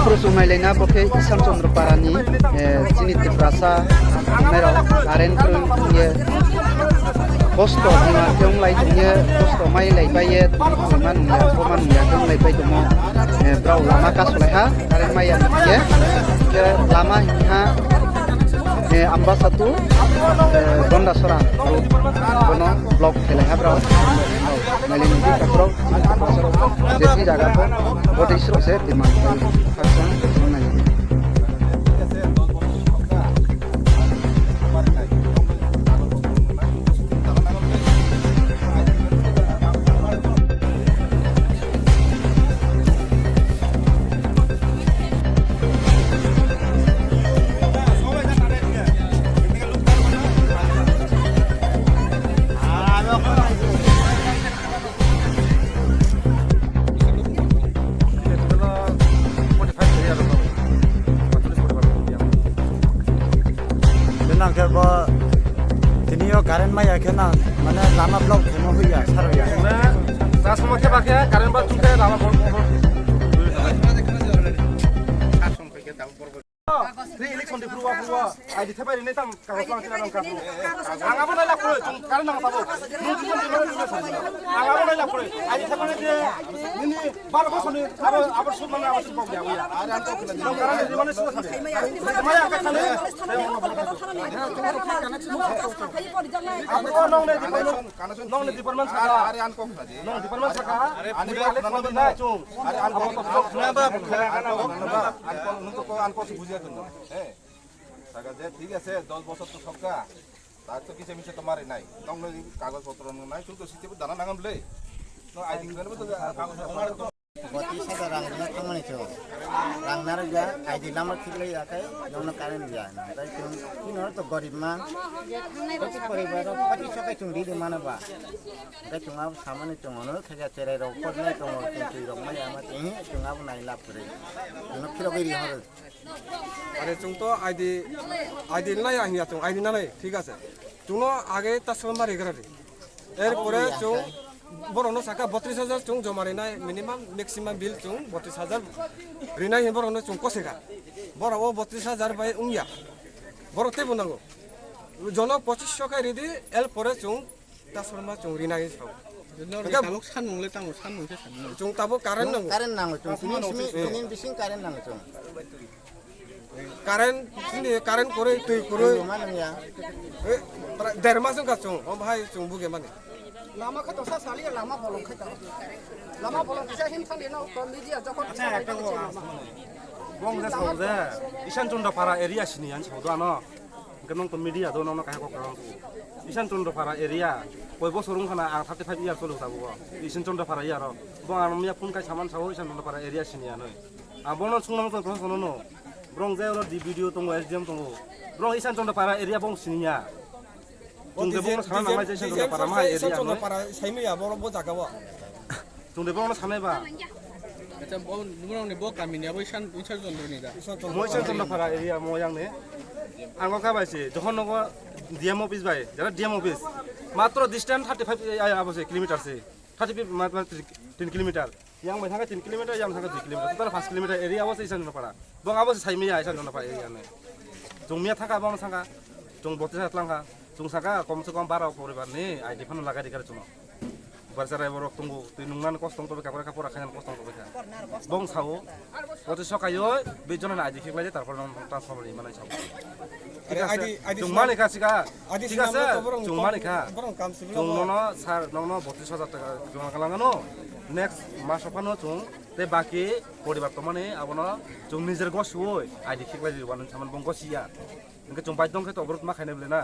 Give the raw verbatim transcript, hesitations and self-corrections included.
Chung nailai na bo khe Ishan Chandra Para ni, eh, chini Tiprasa tongnai rao current kroi hing ye kosto hingma khe onglai tong ye, kosto mailai pai ye, tongma nung ya, tongma nung ya khe onglai pai tongmo, eh, brao lama kasolai ha, current mai ya hing ye, khe lama hing ha, eh, Ambasa to, eh, Gondasora, bono block khelai ha brao. Nailai ni di takhurao, chini Tiprasa rao, je thing zaga pho, bo dei sroh se demand khe, khakchang, nai. Nang khe bo tini yo current mai ya khe nang, mane lama block khemo hoih ya, saro ya. Transformer khe ba khe current ba chung khe lama block. Re election di phuruwa phuruwa, I D thepai rinai tam kagos lang sina nang kasu. Ang abo nai lakroi, chung current nang tabo. Nung chung di nang nang sa. Ang abo nai lakroi, I D thepai rinai je, nini baro bosor ni, abo, abo sut nang abo sut bok ya, ya. Nang current ni mane sut sa. Maya ka thani. Abo nong ne department, nong ne department saka. Nong department saka. Ani election di nai chung. Abo to khna ba, khna ba. Nung to ko ang ko se bujia to. He. Saka je, ঠিক আছে, দশ বছর তো সবকা, তার তো কিছু মিছে তোমার নাই, তোমার কাগজপত্র নাই, তুমি তো সিস্টেম দানা নাঙাম লে। তো আইডি কার্ড তো কাগজ পত্র। Botris hajar rang rina thangmani chung. Rang narwk ya, I D lama thik lai ya khe, nongno current ya. Hingkhe chung, chini to gorib man. Botris poribar rok, botris sokai chung ri ri mano ba. Hingkhe chung abo samani chung ono khe cherai rok, pot nai tongo, chung twi rok mai ya ma, chung abo nai lab kwrwi. Chungno phirogwi ri horo. Are chung to I D, I D nai ya hing ya chung, I D nanai, ঠিক আছে. Chungno age ta sabo ma rigra ri. Er pore chung borokno saka botris hajar chung joma rinai, minimum, maximum bill chung botris hajar rinai hing borokno chung kose kha. Borok o botris hajar bai wng ya. Borok teibo nango. Jono pochis so khe ridi, er pore chung ta sabo ma chung rinai sao. Nor hingkhe tabuk sanmung le tamo, sanmung khe sanmung. Chung tabuk current nango. Current nango chung. Tini simi, tini bising current nango chung. Current, chini current kwrwi, twi kwrwi. Twi bo ma nang ya. Eh, pra-, der mas wngkha chung, omo hai chung buge mani. Lama khe to sa sali, lama bolong khe to. Lama bolong kisa him thang di no, to media jokhon. Acha, ekta bo. Bong je sao je, Ishan Chandra Para area sini yan sao do ano. Hingkhe nong to media do, nongno kaisa kok rong. Ishan Chandra Para area, koi bosor wngkha na ang thirty five year cholo tabuk o. Ishan Chandra Para area ro. Bo ang miya phone kai saman sao Ishan Chandra Para area sini ya noi. Ang bono sungno tong proshon no. Brong je oro D P D O tongo, S D M tongo. Brong Ishan Chandra Para area bong sini ya. Chung de bong sana nang lai je Ishan Chandra Para ma area no. Para saimai ya boro bo jaga o. Chung de bong sana ba. Acha, bo, bo ni bo kami ni abo Ishan, Ishan Chandra ni da. Mo Ishan Chandra Para area mo yang ni. Ang kha bai se, jokhon nogo D M office bai, jara D M office. Matro distance thirty five, ai, abo se kilometer se. Thirty five, ma, ma, tin kilometer. Yang bai thangkha tin kilometer, yang thangkha dui kilometer. Total five kilometer area abo se Ishan Chandra Para. Bong abo se saimai ya Ishan Chandra Para area ni. Chung miya thangkha bong thangkha. Chung botisa tlangkha. Chung saka kom se kom baro poribar ni I D phano lagai rikha chung no. Barsa rai borok tongo, twi nung nan kos tong tobe kapra kapra khayan kos tong tobe kha. Bong sao, botisa kaioi, bejona na I D khik lai, tarpor nong transformer ni manai sao. Thik ase, I D, I D chung mani kha sika. I D thik ase, sinamno to borok chung mani kha. Borok kam sibilo chung bo. Nono sir, nongno botris hajar taka joma kalangano. Next mas o phano chung, te baki poribar tongmani, abono chung nijer gosioi, I D khik lai, wano saman bong gosi ya. Hingke chung baidong khe to oborot ma khainai bole na.